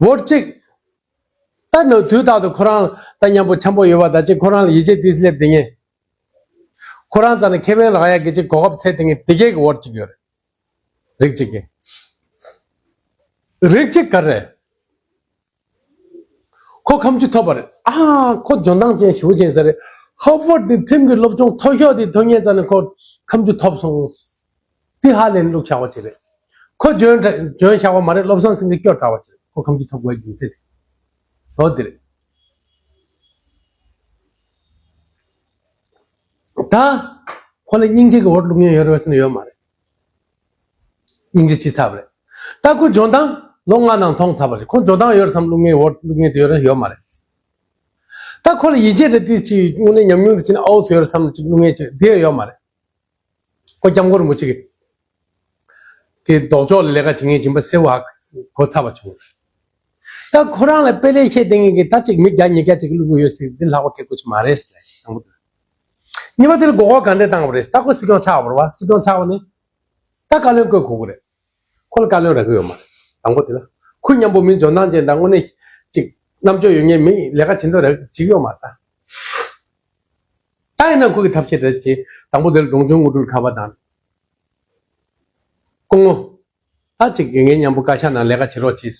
འོ་གཅིག་ད་ནི་དུས་རྟག་ཏུ་ཁོ་རང་ད་མཉམ་པོ་འཆམ་པོ་ཡོད་པ་ད་ཅིག་ཁོ་རང་ལ་ཡིད་ཆེས་དུས་སླེབས་དེ་ངས། ཁོ་རང་རྩ་ནས་ཁེ་ཕན་རག་ཡག་གི་ཅིག་གོ་སྐབས་འཚོལ་དེ་ངས་དེ་གས་ཀྱི་འོ་གཅིག་ཡོད་རེད། རིགས་གཅིག་གི། རིགས་གཅིག་ག་རེད། ཁོ་ཁམ་ཆུ་ཐོབ་པ་རེད། ཨ་ཁོ་འཇོན་ཐང་ཅན་ཞེ་པོ་ཅན་ཟེར་རེད། ཧོབ་ཝར་དེ་ཁྲིམས་ཀྱི་སློབ་སྦྱོང་མཐོ་ཤོས་དེ་ཐོན་མཁན་རྩ་ནས་ཁོ་ཁམ་ཆུ་ཐོབ་སོང་། དེ་ཧ་ལས་ནས་བླུགས་བཞག་པ་ཅིག་རེད། ཁོ་འཇོན་འཇོན་བཞག་པ་མ་རེད། བློ་བཟང་སེང་གེ་སྐྱོ་དྲགས་པ་ཅིག་རེད། ཁོ་ཁམ་ཆུ་ཐོབ་དགོས་རྒྱུ་མཚན་དེ། འོ་དེ་རེད། ད་ཁོ་ལ་སྙིང་རྗེ་གི་འོ་བླུགས་མཁན་ཡོད་རེད་པས་ཟེར་ན་ཡོད་མ་རེད། སྙིང་རྗེ་ཅི་ཚབ་རེད། ད་ཁོ་འཇོན་ཐང་ལོ་ལྔ་ནང་མཐོང་ཚར་བ་རེད། ཁོ་འཇོན་ཐང་ཡོད་རེད་བསམ་བླུགས་མཁན་འོ་བླུགས་མཁན་དེ་ཡོད་རེད་ཡོད་མ་རེད། ད་ཁོ་ལ་ཡིད་ཆེས་རེད་དེ་ཅི་དངོས་གནས་ཉམས་མྱོང་དེ་ཅི་ནས་ཨའུ་ཚོ་ཡོད་རེད་བསམ་ཅིག་བླུགས་མཁན་ཅིག་དེ་ཡོད་མ་རེད། ཁོ་སྐྱབས་མགོན་རིན་པོ་ཆེ་གི་དེ་ལྡོག་ཕྱོགས་ལ་ལས་ཀ་བྱེད་མཁན་སྦྱིན་པ་སེར་པོ་ཧ་གོ་ཚར་བ་བྱུང་། ད་ཁོ་རང་ལ་དཔེ་ལེགས་བཤད་དེ་ངེད་ཀྱི་ད་ཅིག་མི་བརྒྱ་ཉིས་བརྒྱ་ཅིག་བླུགས་ཡོད་ཟེར་འདི་ལྷག་པ་ཐེག་དགོས་ཀྱི་མ་རེད་ཟེར་ལ་ཞིག་དང་པོ་དེ། གཉིས་པ་དེ་ལ་མགོ་སྐོར་ག་འདྲས་བཏང་བ་རེད། ད་ཁོ་སྲིད་སྐྱོང་ཆགས་པ་རེད་བ། སྲིད་སྐྱོང་ཆགས་པ་ནི་ད་བཀའ་བློན་བསྐོས་དགོས་ཀྱི་རེད། ཁོ་ལ་བཀའ་བློན་རག་གི་ཡོད་མ་རེད། དང་པོ་དེ་ལ་ཁོ་མཉམ་པོ་མི་འཇོན་ཐང་ཅན་དང་དངོས་གནས་ཅིག་རྣམ་དཔྱོད་ཡོད་མཁན་མི་ལས་ཀ་བྱེད་འདོད་རེ་བྱེད་ཀྱི་ཡོད་མ་རེད་ད། ད་ཡིན་ན་ཁོ་གི་ཐབས་ཤེས་རེད་ཅེས་དང་པོ་དེར་འབྲོང་ཆུང་དངོས་གྲུབ་ཁ་པར་བཏང་། སྐུ་ངོ། ད་ཅིག་ངའི་མཉམ་པོ་བཀའ་ཤག་ནང་ལས་ཀ་བྱེད་རོགས་གྱིས།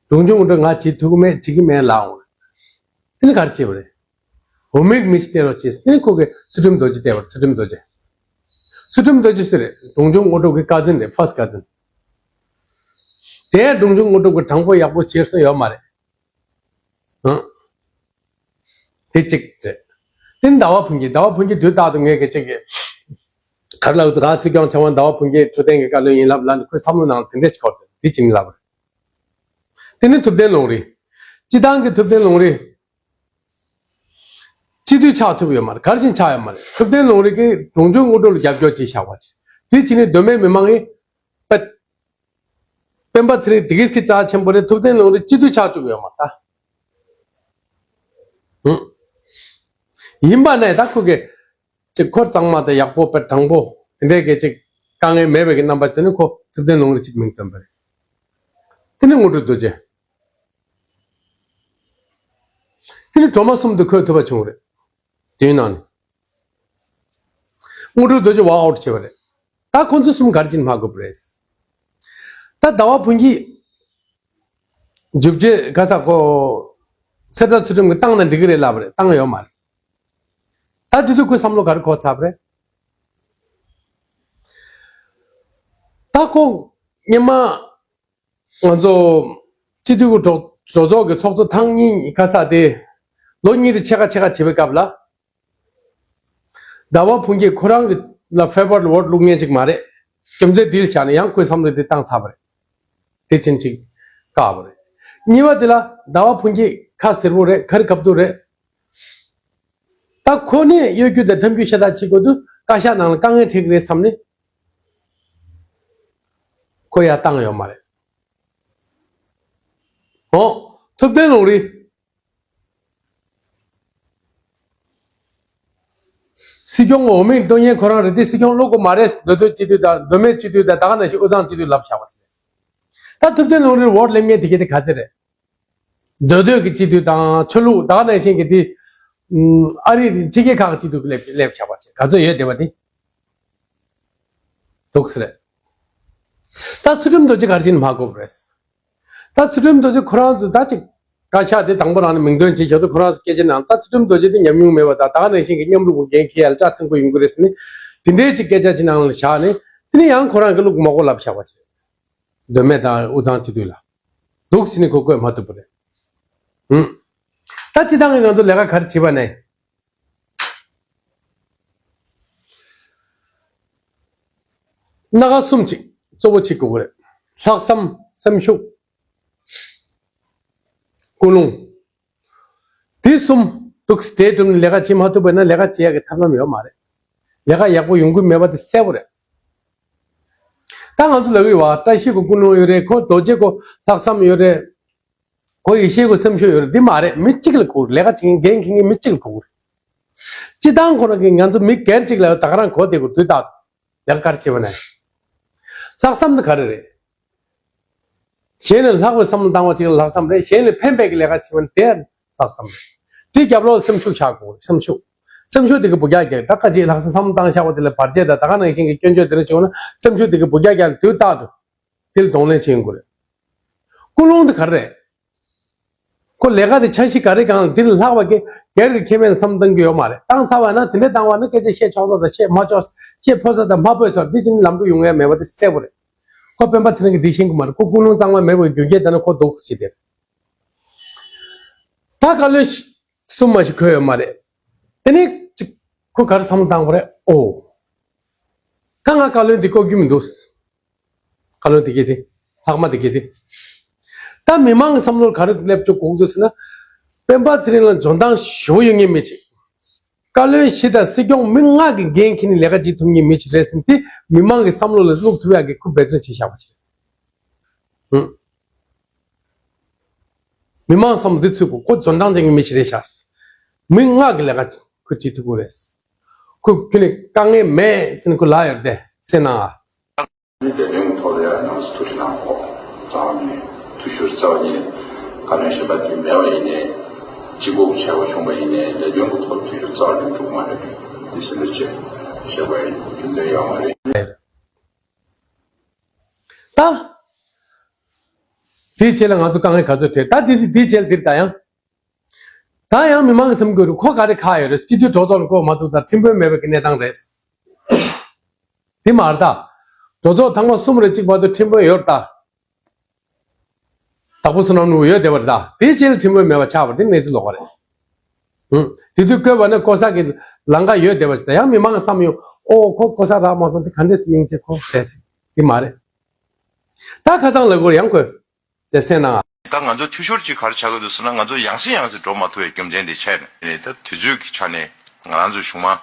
འབྲོང་ཆུང་དངོས་གྲུབ་ང་བྱེད་ཐུབ་ཀྱི་མེད་བྱེད་ཀྱི་མེད་ལབ་འོང་། དེ་ནི་ག་རེ་བྱེད་པ་རེད། འོ་མའི་མི་ཞིག་སྤྲད་རོགས་གྱིས། དེ་ནི་ཁོ་གི་ཚུལ་ཁྲིམས་རྡོ་རྗེ་སྤྲད་པ་རེད། ཚུལ་ཁྲིམས་རྡོ་རྗེ། ཚུལ་ཁྲིམས་རྡོ་རྗེ་སུ་རེད། འབྲོང་ཆུང་དངོས་གྲུབ་ཀྱི་ཀ་ཛིན་རེད། ཕར་སི་ཀ་ཛིན། དེ་འབྲོང་ཆུང་དངོས་གྲུབ་ཀྱི་དྲང་པོ་ཡག་པོ་བྱེད་སྲོལ་ཡོད་མ་རེད། ཨང་། དེ་གཅིག་རེད། དེ་ནི་ཟླ་བ་ཕུན་སྐྱིད། ཟླ་བ་ཕུན་སྐྱིད་དུས་རྟག་ཏུ་ངས་གི་གཅིག་གི་ག་རེ་ལབ་འདུག་ད་སྲིད་སྐྱོང་ཆེན་པོ་ཟླ་བ་ཕུན་སྐྱིད་འཕྲོད་བསྟེན་གྱི་བཀའ་བློན་ཡིན་ལབ་ལབ་ནས་ཁོའི་བསམ་བློ་ནང་ལ་དེ་འདྲས་ཅིག་འཁོར་ཏེ་དེ་བྱིན་ལབ་རེད། དེ་ནི་ཐུབ་བསྟན་ལུང་རིགས། སྤྱི་བཏང་གི་ཐུབ་བསྟན་ལུང་རིགས། སྤྱི་འཐུས་ཆགས་ཐུབ་ཡོད་མ་རེད། ག་རེ་བྱས་ནས་ཆགས་ཡོད་མ་རེད། ཐུབ་བསྟན་ལུང་རིགས་ཀྱིས་འབྲོང་ཆུང་དངོས་གྲུབ་ལ་རྒྱབ་སྐྱོར་བྱས་བཞག་པ་ཅིག་དེ་བྱས་ནས་མདོ་སྨད་མི་མང་གིས་པད། སྤེན་པ་ཚེ་རིང་དེ་གིས་ཀྱི་རྩ་ཆེན་པོ་རེད། ཐུབ་བསྟན་ལུང་རིགས་སྤྱི་འཐུས་ཆགས་བཅུག་ཡོད་མ་རེད་ད། ཧུམ། ཡིན་པ་ནས་ད་ཁོ་གི་ཅིག་འཁོར་གཙང་མ་དང་ཡག་པོ་དཔེ་དྲང་པོ་དེ་འདྲའི་གི་ཅིག་དཀའ་ངལ་མེད་པའི་གི་རྣམ་པ་དེ་ནི་ཁོ་ཐུབ་བསྟན་ལུང་རིགས་ཅིག་མིང་བཏོན་པ་རེད། དེ་ནི་དངོས་གྲུབ་རྡོ་རྗེ། དེ་ནི་གྲོག་མ་གསུམ་དུ་འཁོད་ཐུབ་པ་བྱུང་རེད། དེའི་ནང་ནས་དངོས་གྲུབ་རྡོ་རྗེ་ཝོག་ཨའུཊ་བྱས་པ་རེད། ད་ཁོང་ཚོ་གསུམ་ག་རེ་བྱས་ནས་མ་དགོས་པ་རེད། ད་ཟླ་བ་ཕུན་སྐྱིད་མཇུག་རྗེས་ག་ས་ཁོ་གསེར་རྟ་ཚུལ་ཁྲིམས་ཀྱིས་བཏང་ན་འགྲིག་གི་རེད་ལབ་པ་རེད། བཏང་ཡོད་མ་རེད། ད་དེ་དུས་ཁོའི་བསམ་བློ་ག་རེ་འཁོར་ཚར་བ་རེད། ད་ཁོ་སྔོན་མ་ང་ཚོ་སྤྱི་འཐུས་ཀྱི་གྲོས་གྲོས་ཚོགས་ཀྱི་ཚོགས་གཙོ་ཐེངས་གཉིས་ག་ས་དེ་ལོ་གཉིས་དེ་ཕྱེད་ཀ་ཕྱེད་ཀ་བྱེད་པའི་སྐབས་ལ། ཟླ་བ་ཕུན་སྐྱིད་ཁོ་རང་གི་ལ་ཕེ་བར་ལ་ཝོཊ་བླུགས་མཁན་ཅིག་མ་རེད། རྒྱུ་མཚན་འདི་ལ་བཞག་ནས་ཡང་ཁོའི་བསམ་བློ་འདི་བཏང་ཚར་བ་རེད། དེ་ཕྱིན་ཅིག་བཀག་པ་རེད། གཉིས་པ་དེ་ལ་ཟླ་བ་ཕུན་སྐྱིད་ཁ་བཟེར་པོ་རེད། ཁ་རི་ཁ་ཐུག་རེད། ད་ཁོ་ནས་གཡོ་སྒྱུ་དང་འཐམ་འཁྱུད་ཤ་སྟག་བྱེད་དགོས་དུས་བཀའ་ཤག་ནང་ལ་དཀའ་ངལ་འཕྲད་ཀྱི་རེད་བསམ་ནས་ཁོ་ཡར་བཏང་ཡོད་མ་རེད། འོ། ཐུབ་བསྟན་ལུང་རིགས། སྲིད་སྐྱོང་འོས་མིར་བཏོན་མཁན་ཁོ་རང་རེད་དེ། སྲིད་སྐྱོང་བླུག་དགོས་མ་རེད། མདོ་སྟོད་སྤྱི་འཐུས་དང་མདོ་སྨད་སྤྱི་འཐུས་དང་ད་ག་ནང་བཞིན་དབུས་གཙང་སྤྱི་འཐུས་ལབ་བཞག་པ་ཞིག་རེད། ད་ཐུབ་བསྟན་ལུང་རིགས་ཝོཊ་སླེབས་མཁན་དེ་གས་དེ་ག་ཚད་རེད། མདོ་སྟོད་ཀྱི་སྤྱི་འཐུས་དང་ཆོས་ལུགས་ད་ག་ནང་བཞིན་གྱི་དེ་ཨ་རིའི་ཕྱི་རྒྱལ་ཁག་གི་སྤྱི་འཐུས་སླེབས་སླེབས་བཞག་པ་ཞིག་ག་ཚོད་ཡོད་བསྡད་པ་དེ་འདུག་ཟེར། ད་ཚུལ་ཁྲིམས་རྡོ་རྗེ་ག་རེ་བྱས་ནས་མ་དགོས་པ་རེད། ད་ཚུལ་ཁྲིམས་རྡོ་རྗེ་ཁོ་རང་ཚོ་ད་ཅིག་བཀའ་ཤག་དེ་དང་པོ་རང་ནས་མིང་འདོན་བྱེད་ཆོག་ཏུ་ཁོ་རང་ཚོ་སྐད་ཆ་ནང་ད་ཚུལ་ཁྲིམས་རྡོ་རྗེ་དེ་ཉམས་མྱོང་མེད་པ་དང་ད་ག་ནང་བཞིན་གྱི་མཉམ་རུབ་ཀྱི་འགན་འཁྱེར་ཡ་ལ་ལྕགས་སྲིན་པོ་ཡིན་དགོས་རེད་ཟེར་ནས་དེ་འདྲའི་ཅིག་སྐད་ཆ་ཅིག་ནང་ལ་བཞག་ནས་དེ་ནས་ཡང་ཁོ་རང་གི་བླུག་མ་དགོས་ལབ་བཞག་པ་ཅིག་མདོ་སྨད་དང་དབུས་གཙང་སྤྱི་འཐུས་ལ་འདུག་ཟེར་ནས་ཁོ་བཀོད་མ་ཐུབ་པ་རེད། ཧུམ། ད་སྤྱི་བཏང་གི་ང་ཚོ་ལས་ཀ་ག་རེ་བྱེད་པ་ནས། སྣ་ཁ་གསུམ་ཅིག་གཙོ་བོ་ཅིག་དགོས་ཀྱི་རེད། ལྷག་བསམ། སེམས་ཤུགས། ཀུན་སློང་། འདི་གསུམ་འདུག་སེ་གྲས་གྲུབ་ནས་ལས་ཀ་བྱེད་མ་ཐུབ་པ་ཡིན་ན་ལས་ཀ་བྱེད་ཡག་གི་ཐབས་ལམ་ཡོད་མ་རེད། ལས་ཀ་ཡག་པོ་ཡོང་གི་མེད་པ་དེ་གསལ་པོ་རེད། ད་ང་ཚོ་ལབ་ཀྱི་ཡོད་པ། བཀྲ་ཤིས་ཁོ་ཀུན་སློང་ཡོད་རེད། ཁོ་རྡོ་རྗེ་ཁོ་ལྷག་བསམ་ཡོད་རེད། ཁོ་ཡེ་ཤེས་ཁོ་སེམས་ཤུགས་ཡོད་རེད། འདི་མ་རེད། མི་གཅིག་ལ་དགོས། ལས་ཀ་བྱེད་མཁན་འགན་འཁྱེར་མཁན་མི་གཅིག་ལ་དགོས། སྤྱིར་བཏང་ཁོ་རང་གིས་ང་ཚོ་མི་སྒེར་གཅིག་ལ་ད་ག་རང་གོ་བསྡད་དགོས། དུས་རྟག་ཏུ་ལས་ཀ་ག་རེ་བྱེད་པ་ན། ལྷག་བསམ་དེ་ག་རེ་རེད། གཞན་ལས་ལྷག་པའི་བསམ་བློ་བཏང་བ་ཅིག་ལ་ལྷག་བསམ་རེད། གཞན་ལ་ཕན་པའི་གི་ལས་ཀ་བྱེད་པ་ནི་དེ་ལྷག་བསམ་རེད། དེའི་རྒྱབ་ལོགས་སེམས་ཤུགས་ཆགས་དགོས། སེམས་ཤུགས། སེམས་ཤུགས་དེ་གི་བུ་རྒྱག་རྒྱག་ད་ཁ་ཅིག་ལྷག་བསམ་བསམ་བློ་བཏང་བཞག་པ་དེ་ལ་བར་ཆད་དང་ད་ག་ནང་བཞིན་གྱི་སྐྱོན་བརྗོད་དེ་འདྲ་བྱུང་ན་སེམས་ཤུགས་དེ་གི་བུ་རྒྱག་རྒྱག་དུས་རྟག་ཏུ་དེ་ལ་གདོང་ལེན་བྱེད་ཡོང་དགོས་རེད། ཀུན་སློང་དེ་ག་རེ་རེད། ཁོ་ལས་ཀ་དེ་འཆར་གཞི་ག་རེ་སྒང་ལ་དེ་ལས་ལྷག་པ་གི་སྒེར་གྱི་ཁེ་ཕན་བསམ་བཏང་གི་ཡོད་མ་རེད། བཏང་ཚར་བ་ན་དེ་འདྲ་བཏང་བ་ན་སྐད་ཆ་བཤད་ཆོག་ས་དང་བཤད་མ་ཆོག་ས། བཤད་ཕོད་ས་དང་མ་ཕོད་ས་འདི་ཅིག་ལམ་འགྲོ་ཡོང་ཡ་མེད་པ་དེ་གསལ་པོ་རེད། ཁོ་སྤེན་པ་ཚེ་རིང་གིས་འདི་ཤེས་ཀྱི་མ་རེད། ཁོ་ཀུན་སློང་གཙང་མ་མེད་པའི་རྒྱུ་རྐྱེན་དེ་ན་ཁོ་སྡུག་ཅིག་དེ་རེད། ད་བཀའ་བློན་གསུམ་མ་ཞིག་འཁོད་ཡོད་མ་རེད། དེ་ནས་ཅིག་ཁོ་ག་རེ་བསམ་བློ་བཏང་བ་རེད། ཨོ། ད་ང་བཀའ་བློན་འདི་བསྐོ་རྒྱུ་མི་འདུག་བཀའ་བློན་དེ་གས་དེ། ལྷག་མ་དེ་གས་དེ། ད་མི་མང་གི་བསམ་བློར་ག་རེ་སླེབས་ཆོག་གོ་འདུག་ཟེར་ན། སྤེན་པ་ཚེ་རིང་ལ་འཇོན་ཐང་ཞེ་པོ་ཡོད་མཁན་མི་ཅིག་བཀའ་བློན་བཞི་དང་སྲིད་སྐྱོང་མི་ལྔ་གི་འགན་འཁྱེར་ནས་ལས་ཀ་བྱེད་ཐུབ་མཁན་མི་ཅིག་རེད་ཟེར་ནས་དེ་མི་མང་གི་བསམ་བློ་ལ་བླུག་ཐུབ་ཡག་གི་ཁོ་འབད་བརྩོན་བྱས་བཞག་པ་ཅིག་རེད། ཧུམ། མི་མང་བསམ་བློ་འདི་ཚུད་དགོས། ཁོ་འཇོན་ཐང་ཅན་གྱི་མི་ཞིག་རེད་ཤག་མི་ལྔ་གི་ལས་ཀ་ཁོ་བྱེད་ཐུབ་ཀྱི་རེད། ཁོ་ཁྱོད་ནས་དཀའ་ངལ་མེད་ཟེར་ནས་ཁོ་ལབ་ཡོད་རེད་དེ་སེམས་ནང་ཨ། ལས་དོན་གྱི་ཐོག་ལ་ཡང་ནང་སུ་ཐུགས་ཁྲལ་གནང་དགོས། རྩ་བ་ནས་འཐུས་ཤོར་རྩ་བ་ཉིད་ནས་བཀའ་བློན་གཞན་པ་དེ་མེད་པ་ཡིན་ནའི་གཅིག་པོ་བྱས་པ་བྱུང་བ་ཡིན་ནའི་ལས་དོན་གྱི་ཐོག་ཐུས་ཤོར་རྩ་བ་ནས་འགྲོ་གི་མ་རེད། འདི་སེམས་ལ་བྱེད་བྱེད་དགོས་ཡིན། རྒྱུ་མཚན་ཡོད་མ་རེད། ད། དེའི་རྗེས་ལ་ང་ཚོ་དཀའ་ངལ་ག་ཚོད་འཕྲད། ད་དེ་དེའི་རྗེས་ལ་འདིར་ད་ཡང་། ད་ཡང་མི་མང་གི་སེམས་ཁུར་ཁོ་ག་རེ་ཁག་ཡོད་རེད། སྤྱི་འཐུས་གྲོས་ཚོགས་ལ་བསྐོ་མ་ཐུབ་ད་ཁྲིམས་དཔོན་མེད་པའི་གི་གནས་སྟངས་རེད། དེ་མ་རེད་ད། གྲོས་ཚོགས་ཐེངས་མ་གསུམ་རེ་གཅིག་བར་དུ་ཁྲིམས་དཔོན་ཡོད་རེད་ད། དྭགས་པོ་བསོད་ནམས་ལུགས་ཡོད་བསྡད་པ་རེད་ད། དེའི་རྗེས་ལ་ཁྲིམས་དཔོན་མེད་པ་ཆགས་པ་དེ་གནས་ཚུལ་ལོགས་ཀ་རེད། ཧུམ། དེ་དུས་བསྐོས་པ་ནི་བསྐོ་ས་གི་ལམ་ཁ་ཡོད་བསྡད་པ་ཞིག་ད་ཡང་མི་མང་གི་བསམ་ཡོང་། ཨོ་ཁོ་བསྐོ་ས་རག་མ་སོང་དེ་ག་འདྲས་སེ་ཡིན་ཅེས་ཁོ་ཟེར་ཅིག་དེ་མ་རེད། ད་ཁ་སང་ལབ་དགོས་ཡང་ཁོས་དེ་སེམས་ནང་། ད་ང་ཚོ་འཐུས་ཤོར་ཅིག་ག་རེ་ཆགས་ཀྱི་འདུག་ཟེར་ན་ང་ཚོ་ཡང་སེ་ཡང་སེ་འགྲོ་མ་ཐུབ་པའི་རྒྱུ་མཚན་དེ་ཆད་ནས་ད་དུས་ཚོད་ཀྱི་ཆ་ནས་ང་རང་ཚོའི་གཞུང་མང་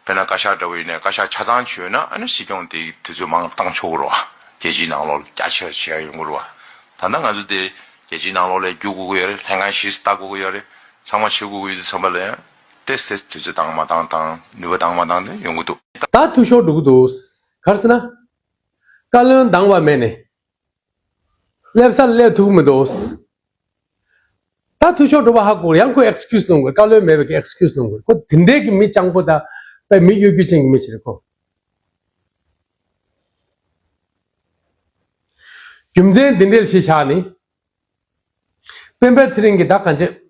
དཔེར་ན་བཀའ་ཤག་འདྲ་བོ་ཡིན་ནའི་བཀའ་ཤག་ཆ་ཚང་ཞུས་ན་ཨ་ནི་སྲིད་སྐྱོང་དེ་དུས་ཚོད་མང་བཏང་ཆོག་གི་རེད་བ། རྒྱལ་སྤྱིའི་ནང་ལོགས་ལ་རྒྱ་ཆེ་བ་བྱེད་ཡ་ཡོང་གི་རེད་བ། ད་ལྟ་ང་ཚོ་དེ་རྒྱལ་སྤྱིའི་ནང་ལོགས་ལ་རྒྱུག་དགོས་ཀྱི་ཡོད་རེད། ལྷན་ཁང་བཞི་ལྟ་དགོས་ཀྱི་ཡོད་རེད། ཚང་མ་བྱེད་དགོས་ཀྱི་ཡོད་དུས་ཙམ་པ་ལ་ཡང་ཏོག་ཙམ་དུས་ཚོད་བཏང་མ་བཏང་དང་ནུས་པ་བཏང་མ་བཏང་དེ་ཡོང་གི་འདུག་ད་འཐུས་ཤོར་འགྲོ་གི་འདུག་ག་རེ་ཟེར་ན། བཀའ་བློན་འདང་བ་མེད་ནས། སླེབས་ས་ལ་སླེབས་ཐུབ་ཀྱི་མི་འདུག་ད་འཐུས་ཤོར་འགྲོ་བ་ཧ་གོ། ཡང་ཁོས་ཨེགས་ཀིའུ་སི་སློང་དགོས། བཀའ་བློན་མེད་པའི་ཨེགས་ཀིའུ་སི་སློང་དགོས། ཁོ་དེ་འདྲའི་གི་མི་སྤྱང་པོ་དང་དཔེ་མི་གཡོ་སྒྱུ་ཅན་གྱི་མི་ཞིག་རེད་ཁོ། རྒྱུ་མཚན་འདི་འདྲའི་ལ་གཞི་བཞག་ནས། སྤེན་པ་ཚེ་རིང་གིས་ད་གང་བྱེད།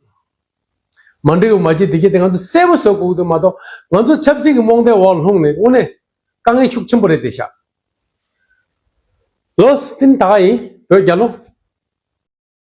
མ་འགྲིག་པ་མ་བྱེད་དེ་གྱད་དེ་ང་ཚོ་གསལ་པོ་བཟོ་དགོས་ཀྱི་འདུག་མ་གཏོགས་ང་ཚོ་ཆབ་སྲིད་ཀྱི་རྨོངས་དད་འོག་ལ་ལྷུང་ནས་དངོས་གནས་དཀའ་ངལ་ཤུགས་ཆེན་པོ་རེད་དེ་ཤག་ལོས་ཏིན་ད་ག་ཡིན་བོད་རྒྱལ་ལོ།